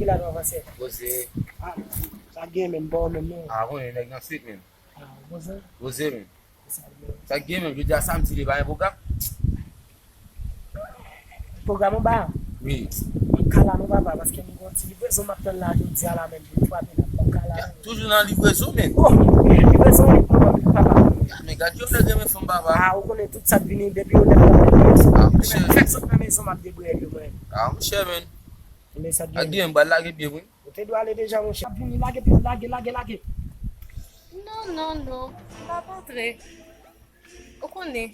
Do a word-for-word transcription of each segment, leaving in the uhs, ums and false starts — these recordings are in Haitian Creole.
Ki la nou avanse. Poze. Ah, sa gen menm, bon menm non. Ah, bon, nèg nan street menm. Ah, poze. Poze menm. Sa gen menm, jodi a samdi li pa gen pwogram. Pwogram anba a? Wi. M ka la non papa, paske m gon ti livrezon m ap tann la jodi a la menm pou m frape la. M ka la non. Toujou nan livrezon menm. Oh, livrezon wi papa. Ya, men gad yon nèg renmen fanm papa. Ah, ou konnen tout sa k vini depi yo nèg la. Ah, monchè. Fèk sot nan mezon m ap debrèl yo mwen. Ah, monchè menm. Men sa k gen. Gad gen, m pral lage pye mwen. Ou te dwe ale deja monchè. Ap vini lage pye, lage, lage, lage. Non, non, non. M p ap antre. Ou konnen,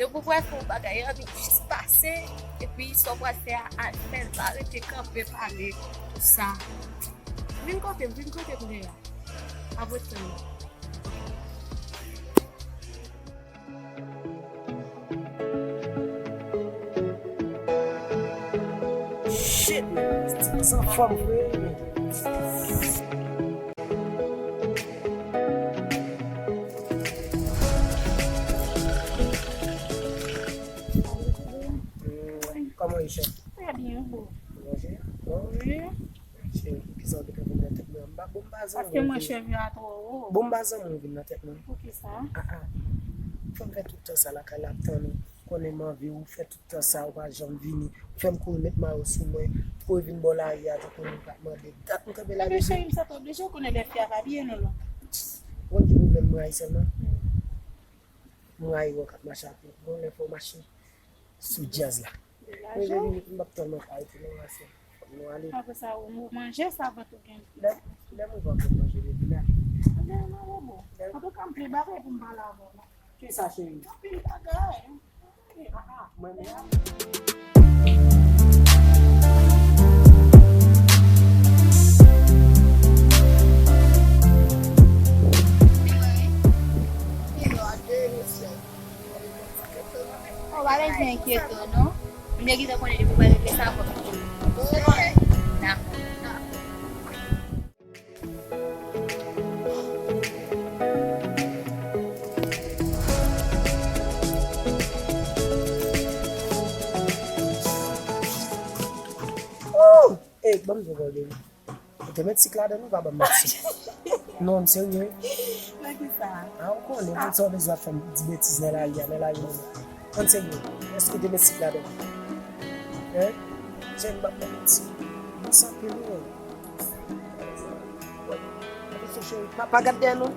depi w pral fè yon bagay, anvi jis pase, epi sa w pral fè a, al fè l, pa rete kanpe pale, tout sa. Vin kote m, vin kote m deja. Ap ret tann mwen. Shit, man. Ti baz anfòm vre, man. Kòman ye, chè? Trè byen, bro. Manje? Bon. Wi. Cheri, kisa w te ka vin nan tèt mwen? M pa, bon, m pa zanmi w vin. Paske mwen cheve a twò wo. Bon, m pa zanmi w vin nan tèt mwen. Poukisa? Ah, ah. Fò m fè tout tan sa lakay la ap tann ou. Konnen m anvi w, fè tout tan sa ou pa janm vini. Fè m kouri met mayo sou mwen. Kouri vin bò lari a, tankou moun k ap mande. Dat m kanpe la depi. Ebyen, cheri, m santi oblije, ou konnen lè fi a pa byen non lontan. Bon, di pwoblèm m rayi sèlman. M rayi wè w k ap mache ak moun. Bon, lè fò w mache sou djaz la. Mwen vle vini, m p ap tann mwen ka rete non, Marcel. Fòk nou ale. Apre sa, ou, ou manje sa vant ou gen. Lè, lè m rive antre manje, baby, la. Anben, m ale, bro. Antouka, m plen bagay pou m pale avè w la. Kisa, cheri? Anpil bagay. Ah, ah, mwen menm. Ou pa bezwen enkyete w non. M te gentan konnen depi w pral regle sa, fòk m konnen. Dakò. Ooh! Ey, ban m di w bagay. Ou te met sik ladan l, ou pa ban m met sik. Non, m serye. Nan ki sa? A, ou konnen, moun sa w bezwen ap fè m di betiz nan lari a, nan lari moun. Ann serye, èske ou te met sik ladan l? Hein? Cheri, m p ap ban m met sik. Bon, sa anpil, wi. Pa, pa gad dèyè non.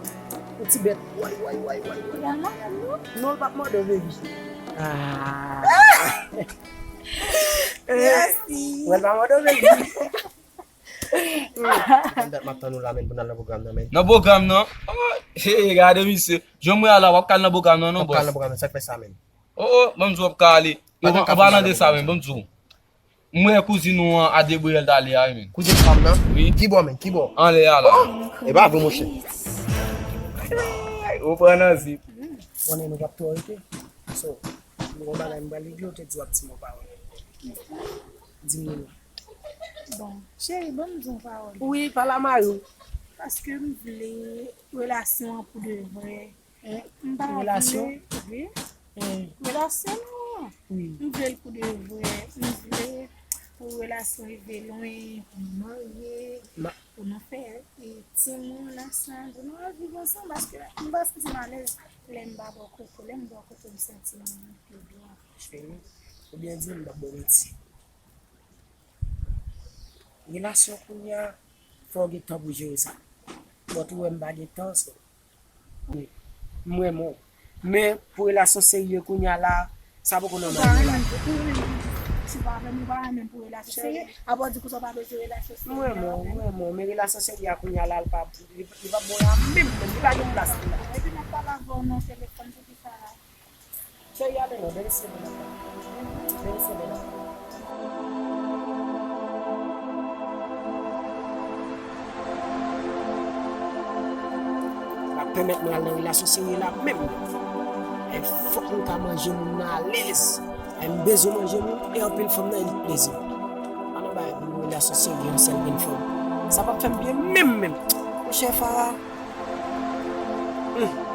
Yon ti bèt. Way, way, way, way, way. Non, l p ap mòde w, baby. Ah. Mèsi. Mwen pa mòde w, baby. Konbyen dat m ap tann ou la, menn, pou n al nan pwogram nan, menn? Nan pwogram nan? Oh, hey, gade misye. Jan m wè a la, w ap ka al nan pwogram nan, non, bòs. W ap ka al nan pwogram nan, sa k fè sa, menn? Oh, oh, ban m di w ap ka ale. Yo, an palan de sa, menn, ban m di w. M wè kouzin ou an a Debriyèl talè a, wi, menn. Kouzin fanm nan? Wi. Ki bò, menn? Ki bò? Anlè a la. Oh! E pa vre, monchè. Ou pran nan zip. Konnen nou p ap twò rete. So, nou gon bagay m pral regle, ou te di w ap di m yon pawòl. Di m non. Bon, cheri, ban m di yon pawòl. Wi, pale a mari w. Paske m vle relasyon an pou de vrè. M pa vle, wi. Relasyon nou an. Wi. M vle l pou de vrè. M vle pou relasyon rive lwen, pou nou marye, pou nou fè, e, timoun ansanm, pou nou al viv ansanm, paske m pa santi m alèz lè m pa bò kote w. Lè m bò kote w, m santi m pi byen. Cheri, ou byen di, m p ap ba w manti. Relasyon kounye a, fò w gen tan pou jere sa. But ou wè m pa gen tan, so. M renmen w. Men, pou relasyon serye kounye a la, sa poko nòmal la. Si w pa renmen m, ou pa renmen m pou relasyon serye. Apa w di konsa w pa bezwen relasyon serye. M renmen w, m renmen w. Men relasyon serye a kounye a la, li pa, li, li pa bon la menm, menm. Li pa gen plas li la. Epi m ap pale avè w nan telefòn, poukisa? Cheri, ale non, dènye semèn ap pale. Dènye semèn ap pale. L ap pèmèt mwen al nan relasyon serye la menm. E fòk mwen ka manje moun nan alèz. E m bezwen manje moun, e anpil fanm nan e li k plezi m. Pa nan bagay pou relasyon serye, yon sèl grenn fanm. Sa p ap fè m byen menm, menm. Monchè Farah. Hmm.